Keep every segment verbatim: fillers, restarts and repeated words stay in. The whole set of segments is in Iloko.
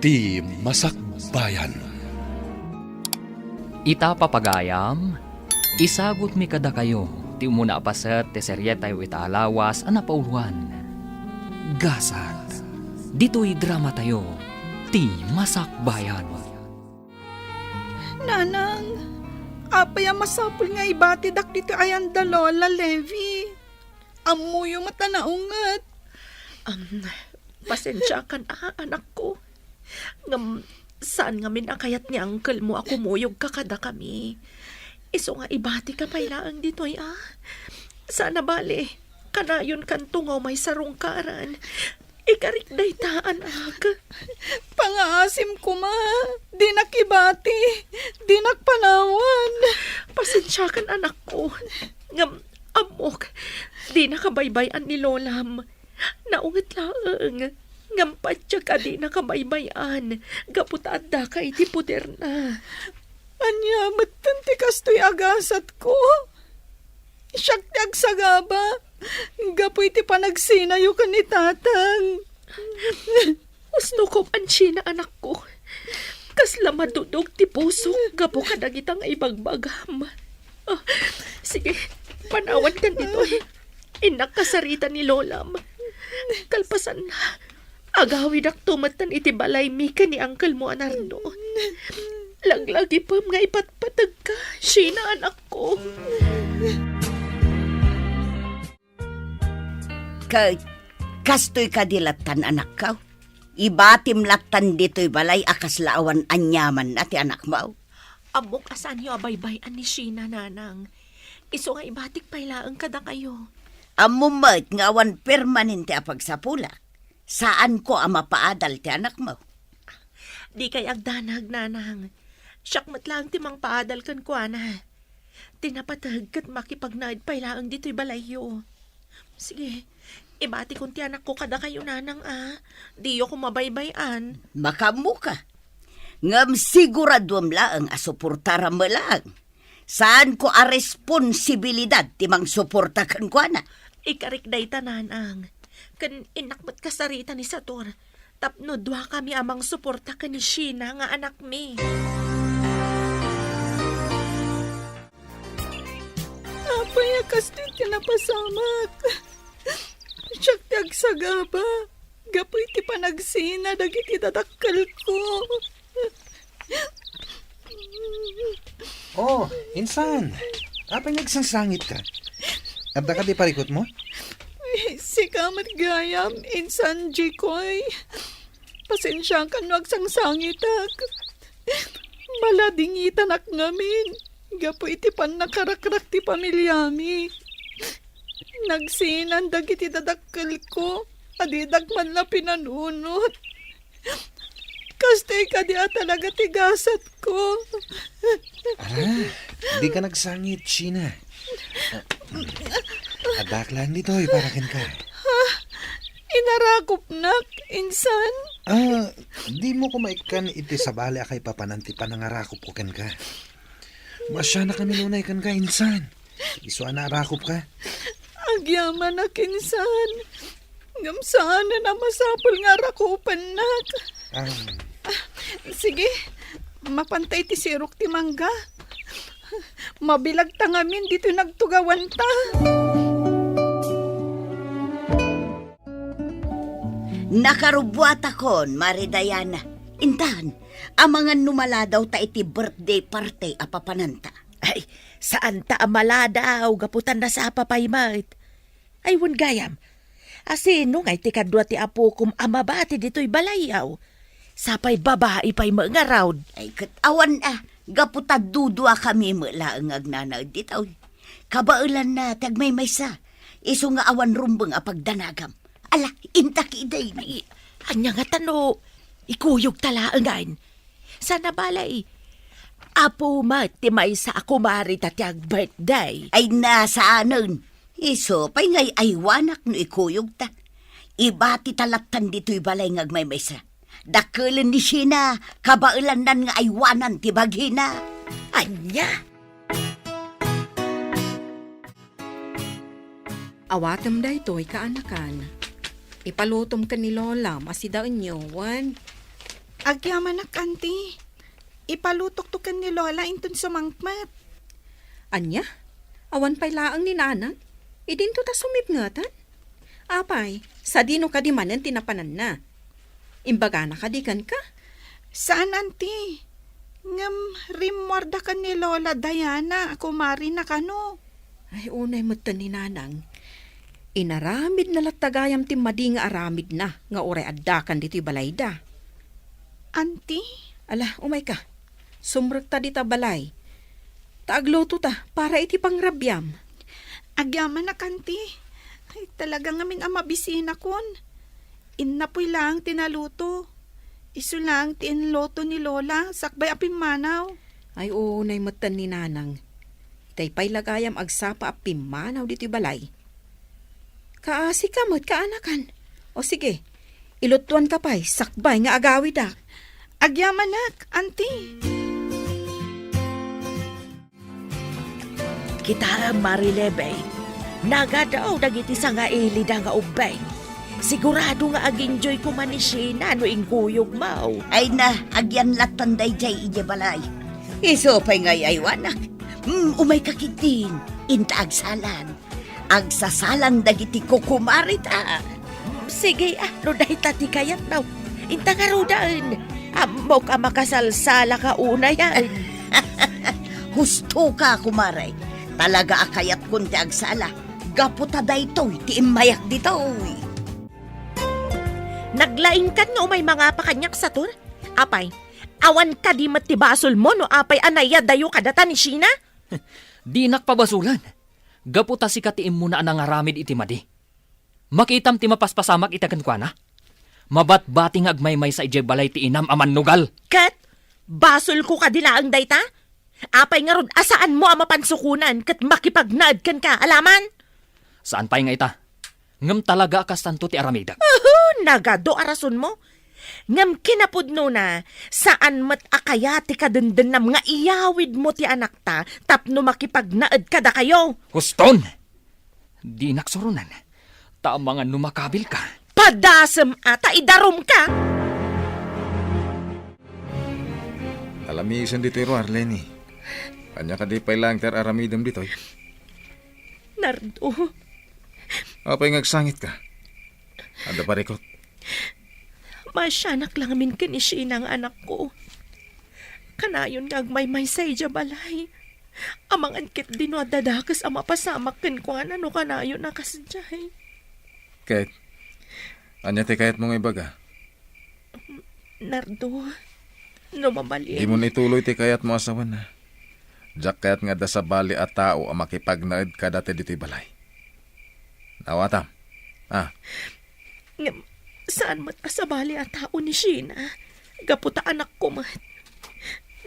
Ti Masakbayan. Ita, papagayam, isagutmi kadakayo ti umuna a paset ti serietayo ita a lawas a napauloan, Gasat. Ditoy dramatayo, Ti Masakbayan. Nanang, apay a masapul nga ibatidak ditoy ayan da Lola Levi? Ammoyo met a naunget. Am, pasensiakan a, anakko. Ngem saan ngamin a kayat ni uncle mo a kumuyogka kadakami. Isu nga ibatika pay laeng ditoy a. Saan a bale, kanayonkanto nga umaysa rungkaren. Ikarik dayta, anak. Pangaasim koma. Dinak ibati. Dinak panawan. Pasensiakan, anakko. Ngem, ammok, dinaka baybay-an ni lolam. Naunget laeng. Ngem patiek a dinaka baybay-an gapu ta addaka iti poderna. Ania metten ti kastoy a gasatko? Siak ti agsagaba gapu iti panagsinayo ken ni tatang. Usno ko man, Sheena, anakko. Kasla madudog ti pusok gapu kadagita nga ibagbagam. Ah, sige, panawankan ditoy. Innak kasarita ni lolam. Kalpasanna, agawidakto metten iti balaymi ken ni uncle mo a Nardo. Laglagipem nga ipatpategka, Sheena, anakko. Ket kastoy kadi lattan, anakko? Ibatim lattan ditoy balay a kasla awan aniamanna ti anakmo? Ammok a saanyo a baybay-an ni Sheena, nanang. Isu nga ibatik pay laeng kadakayo. Ammom met nga awan permanente a pagsapulak. Saanko a mapaadal ti anakmo. Dikay agdanag, nanang. Siak met laeng ti mangpaadal kenkuana. Ti napateg ket makipagnaed pay laeng ditoy balayyo. Sige, ibatikon ti anakko kadakayo, nanang, a. Diyo koma baybay-an. Makaammoka. Ngem siguraduem laeng a suportaram met laeng. Saanko a responsibilidad ti mangsuporta kenkuana. Ikarik dayta, nanang. Ken innak met kasarita ni Sator tapno duakami a mangsuporta ken ni Sheena nga anakmi. Apay a kastoy ti napasamak? Siak ti agsagaba gapu iti panagsina dagiti dadakkelko. Oh, insan. Apay nga agsangsangitka? Addaka ti parikutmo? Ay, sika met gayam, insan Jikoy. Pasensiakan no agsangsangitak. Maladingitanak ngamin gapu iti pannakarakrak ti pamiliami. Nagsinan dagiti dadakkelko a didak man la pinanunot. Kastoy kadi a talaga ti gasatko. Ara, dika nagsangit, Sheena. Ah, addak laeng ditoy para kenka. Ha? Inarakupnak, insan? Ah, dimo koma ikkan iti sabali a kaipapanan ti panangarakupko kenka. Maasianakami nunay kenka, insan. Isu a naarakupka. Agyamanak, insan. Ngem saanen a masapul nga arakupennak. Ah. Ah, sige, mapanta iti sirok ti mangga. Mabilagta ngamin ditoy nagtugawanta. Nakarubuatakon, Mari Diana. Intan, amangan no maladawta iti birthday party a papananta. Ay, saanta a maladaw, gapu ta nasapa pay met. Ay, wen gayam, a sino ngay ti kadua ti apokom a mabati ditoy balayyo? Sapay babai pay met ngarud. Ay, ket awan a, gapu ta duduakami met laeng nga agnanaed ditoy. Kabaelanna ti agmaymaysa, isu nga awan rumbeng a pagdanagam. Ala, intak idaydi. Ania ngata no ikuyogta laengen? Saan a bale, apo met ti maysa a kumarita ti agbirthday. Ay, saanen. Isu pay nga aywanak no ikuyogta. Ibatita lattan ditoy balay nga agmaymaysa. Dakkelen ni Sheena, kabaelannan nga aywanan ti bagina. Ania? Awatem daytoy, kaanakan. Ipalutom ken ni Lolam a sidaenyo, wen? Agyamanak, Auntie. Ipalutok to ken ni Lola inton sumangpet. Ania? Awan pay laeng ni Nanang? Idinto ta sumipngeten? Apay, sadino kadi manen ti napananna? Imbagana kadi kenka? Saan, Auntie. Ngem rimmuarda ken ni Lola Diana a kumarina kano. Ay, unay metten ni Nanang. Inaramidna latta gayam ti madi nga aramidna nga uray addakan ditoy balayda. Auntie? Ala, umayka. Sumrekta dita balay. Ta aglutota para iti pangrabiam. Agyamanak, Auntie. Ay, talaga ngamin a mabisinakon. Innapoy laeng ti naluto. Isu laeng ti inluto ni Lola sakbay a pimmanaw. Ay, unay metten ni Nanang. Itay pay la gayam agsapa a pimmanaw ditoy balay. Kaasika met, kaanakan. O sige, iluttuanka pay sakbay nga agawidak. Agyamanak, Auntie. Kitaem, Mari Lebey, nagadaw dagiti sangailida nga ubbing. Sigurado nga ag-enjoy koma ni Sheena no ingkuyogmo. Ay na, agyan lattan daydiay idiay balay. Isu pay nga ay-aywanak. Mm, umayka ketdin, inta agsalan. Agsasalan dagiti kukumarita. Sige, ah, no dayta ti kayatmo. Inta ngaruden. Ammok a makasalsalaka unayen. Hustoka, kumare. Talaga a kayatkon ti agsala. Gapu ta daytoy ti immayak ditoy. Naglaingkan nga umay mangapa kaniak, Satur? Apay, awan kadi met ti basolmo no apay a naiyadayo kadata ni Sheena? Dinak pabasolan. Gapu ta sika ti immuna a nangaramid iti madi. Makitam ti mapaspasamak ita kenkuana? Mabatbati nga agmaymaysa idiay balay ti inam a mannugal. Ket basolko kadi laeng dayta? Apay ngarud a saanmo a mapansukonan ket makipagnaed kenka, alaman? Saan pay nga ita. Ngem talaga a kastanto ti aramidek. Uhu, nagadu a rasonmo. Ngem kinapudnona, saan met a kaya ti kadendennam nga iyawidmo ti anakta tapno makipagnaed kadakayo. Huston! Dinak suronen. Ta amangan no makabilka. Padasem a ta idarumka! Alamisen ditoy ruar, Lenny. Ania kadi pay laeng ti ar-aramidem ditoy? Nardo. Apay nga agsangitka? Adda parikut? Maasianak la ngamin ken ni Sheena nga anakko. Kanayon nga agmaymaysa idiay balay. Amangan ketdi no adda dakes a mapasamak kenkuana no kanayon a kasdiay. Ket, ania ti kayatmo nga ibaga? Nardo, no mabalin. Dimo ituloy ti kayatmo a sawen. Diak kayat nga adda sabali a tao a makipagnaed kadata ditoy balay. Naawatam. Ah. Ngem, saan met a sabali a tao ni Sheena. Gapu ta anakko met.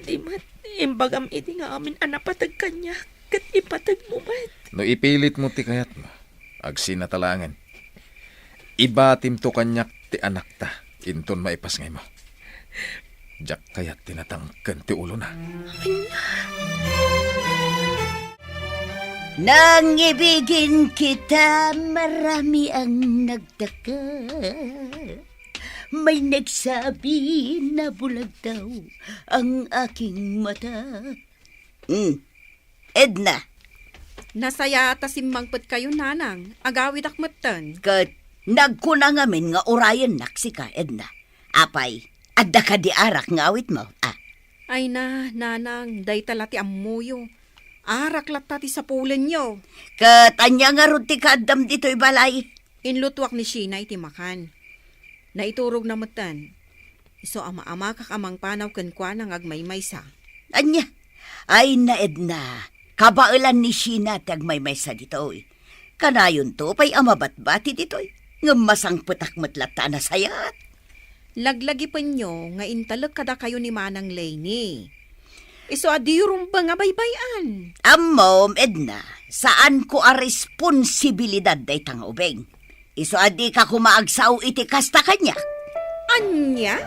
Di met, imbagam idi nga amin a napateg kaniak, ket ipateg mo met. No ipilitmo ti kayatmo, agsinatalangen. Ibatimto kaniak ti anakta, inton maipasngaymo. Diak kayat ti natangken ti ulona. Nangibigin kita marami ang nagtaka. May nagsabi na bulag daw ang aking mata. Hmm. Edna. Nasayaat a simmangpetkayo, Nanang. Agawidak metten. Ket nagkuna ngamin nga urayennak sika, Edna. Apay, adda kadi arak nga awitmo? Ah. Ay na, Nanang, dayta la ti ammoyo. Arak latta ti sapulenyo. Ket ania ngarud ti kaaddam ditoy balay? Inlutuak ni Sheena iti makan. Naiturogna metten. Isu a maamakak a mangpanaw kenkuana nga agmaymaysa. Ania? Ay na, Edna, kabaelan ni Sheena ti agmaymaysa ditoy. Kanayonto pay a mabatbati ditoy, ngem masangpetak met latta a nasayaat. Laglagipenyo nga intalek kadakayo ni Manang Lenny. Isu a diyo rumbeng a baybay-an. Ammom, Edna, saanko a responsibilidad dayta nga ubing. Isu a dika koma agsao iti kasta kaniak. Ania?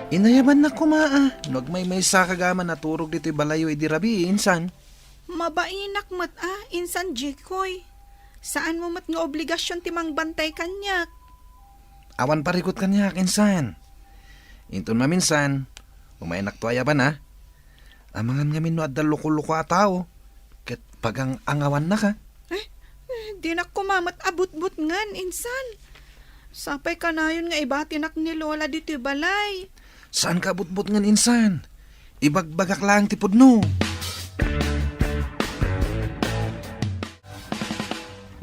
Inayabannak koma a no agmaymaysa ka gayam a naturog ditoy balayo idi rabii, insan. Mabainak met a, insan Jikoy. Saanmo met nga obligasion ti mangbantay kaniak. Awan parikut kaniak, insan. Inton maminsan, umaynakto a yaban, a. Amangan ngamin no adda loko-loko a tao, ket pagang-angawannaka. Eh, eh, dinak koma met a butbutngen, insan. Sapay kanayon nga ibatinak ni Lola ditoy balay. Saanka a butbutngen, insan. Ibagbagak laeng ti pudno.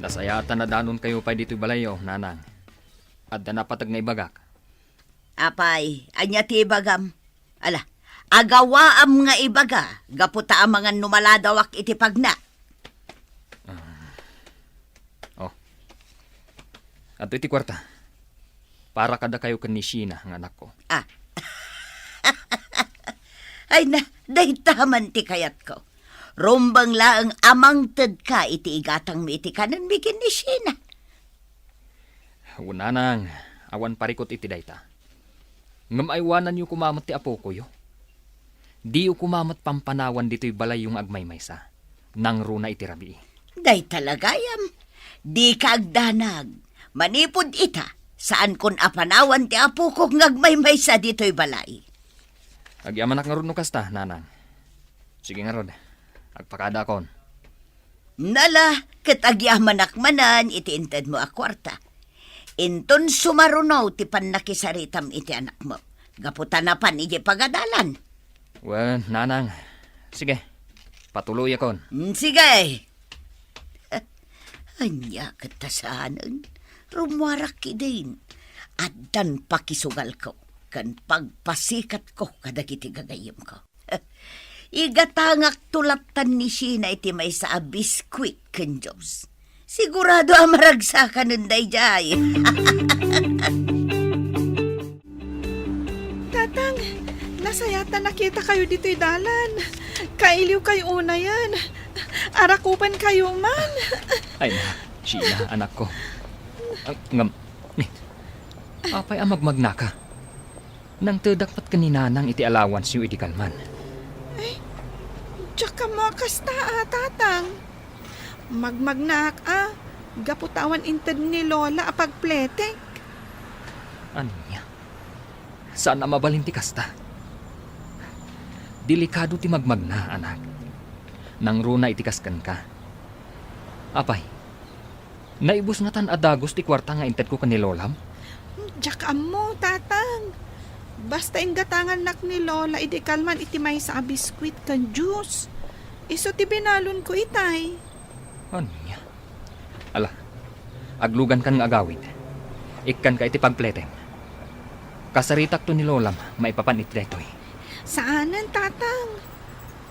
Nasayaatan a danonkayo pay ditoy balayyo, Nanang. Adda napateg nga ibagak. Apay, ania ti ibagam? Ala, agawaam nga ibaga, gapu ta amangan no maladawak iti pagna. Ah. Oh. Adtoy ti kuarta. Para kadakayo ken ni Sheena nga anakko. Ah. Ay na, dayta man ti kayatko. Rumbeng laeng a mangtedka iti igatangmi iti kanenmi ken ni Sheena. Wen, Nanang, awan parikut iti dayta. Ngem aywananyo koma met ti apokoyo. Diyo koma met pampanawan ditoy balayyo nga agmaymaysa. Nangruna iti rabii. Dayta la gayam. Dika agdanag. Manipud ita, saankon a panawan ti apokok nga agmaymaysa ditoy balay. Agyamanak ngarud no kasta, Nanang. Sige ngarud, agpakadaakon. Nala, ket agyamanak manen iti intedmo a kuarta. Inton sumaruno ti pannakisaritam iti anakmo, gapu ta napan idiay pagadalan. Wen, Nanang. Sige, patuloyakon. Mm, sige. Ania ket ta saanen? Rummuarak idin. Addan pakisugalko ken pagpasikatko kadagiti gagayyemko. Igatangakto lattan ni Sheena iti maysa a biskuit ken juice. Sigurado a maragsakanen daydiay. Tatang, nasayaat a nakitakayo ditoy dalan. Kailiwkayo unayen. Arakupankayo man. Ay na, Sheena, anakko. Ah, ngem, ni, apay a magmagnaka? Nangtedak met ken ni Nanang iti allowanceyo idi kalman. Ay, diak ammo a kasta a, Tatang. Magmagnaak a, gapu ta awan inted ni Lola a pagpletek. Ania? Saan a mabalin ti kasta. Delikado ti magmagna, anak. Nangruna iti kas kenka. Apay, naibus ngatan a dagus ti kuarta nga intedko ken ni Lolam? Diak ammo, Tatang. Basta inggatangannak ni Lola idi kalman iti maysa a biskuit ken juice. Isu ti binalonko itay. Ania? Ala, aglugankan nga agawid. Ikkanka iti pagpletem. Kasaritakto ni Lolam maipapan iti daytoy. Saanen, Tatang.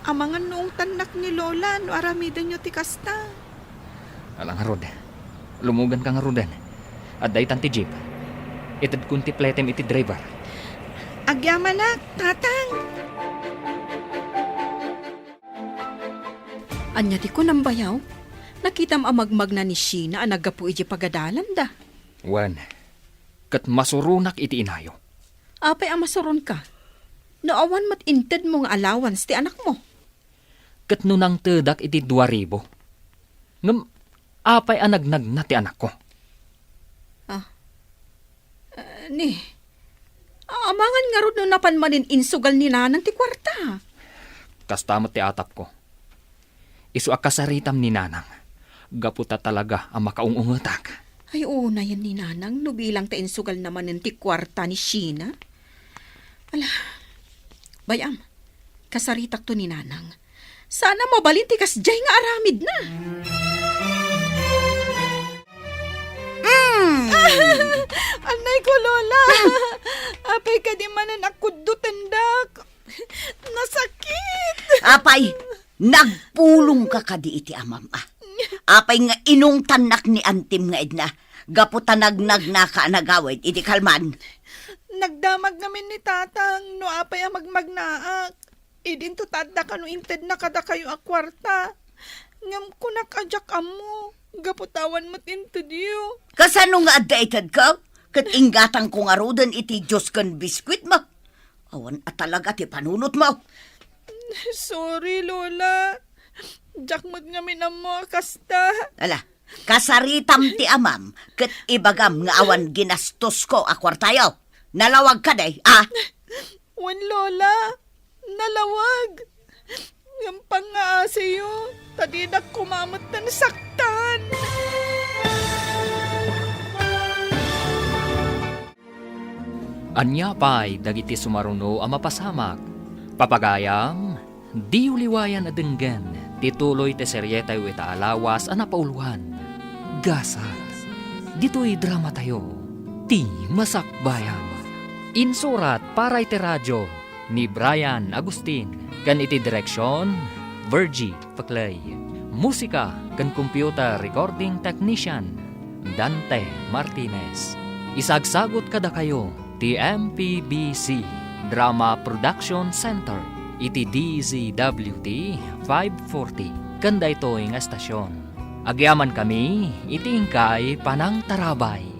Amangan no ungtannak ni Lola no aramidenyo ti kasta. Ala ngarud. Lumuganka ngaruden. Adda itan ti jeep. Itedkon ti pletem iti driver. Agyamanak, Tatang. Ania ti kunam, bayaw? Nakitam a magmagna ni Sheena a naggapu idiay pagadalanda. Wen, ket masuronak iti inayo. Apay a masuronka? No awan met intedmo nga allowance ti anakmo. Ket no nangtedak iti dua ribu. Ngem apay a nagnagna ti anakko? Ah. Ah, ni, amangan ngarud no napan manen insugal ni Nanang ti kuarta. Kasta met ti atapko. Isu a kasaritam ni Nanang, gapu ta talaga a makaung-ungetak. Ay, unayen ni Nanang no bilang ta insugalna manen ti kuarta ni Sheena. Ala, bay-am, kasaritakto ni Nanang. Saan a mabalin ti kasdiay nga aramidna. Mm. Annay ko, Lola. Apay kadi manen a kuddotendak. Nasakit. Apay, nagpulongka kadi iti amam, a? Apay nga inungtannak ni antim nga idna, gapu ta nagnagnaka a nagawid idi kalman? Nagdamag ngamin ni Tatang no apay a magmagnaak. Idinto ta adda kano intedna kadakayo a kuarta. Ngem kunak a diak ammo, gapu ta awan met intedyo. Kasano nga adda itedko? Ket inggatangko ngaruden iti juice ken biskuitmo. Awan a talaga ti panunotmo. Sorry, Lola. Diak met ngamin ammo a kasta. Ala, Kasaritam ti amam ket ibagam nga awan ginastosko a kuartayo. Nalawag kadi, a? Wen, Lola. Nalawag. Ngem pangngaasiyo, ta didak koma met nasaktan. Ania pay dagiti sumaruno a mapasamak? Papagayam, diyo liwayan a denggen ti tuloy ti serietayo ita a lawas a napauloan, Gasat. Ditoy dramatayo, Ti Masakbayan. Insurat para iti radio ni Brian Agustin ken iti direksion, Virgie Peclay. Musika ken computer recording technician, Dante Martinez. Isagsagut kadakayo ti M P B C Drama Production Center iti D Z W T five forty ken daytoy nga estasion. Agyamankami iti inkay panangtarabay.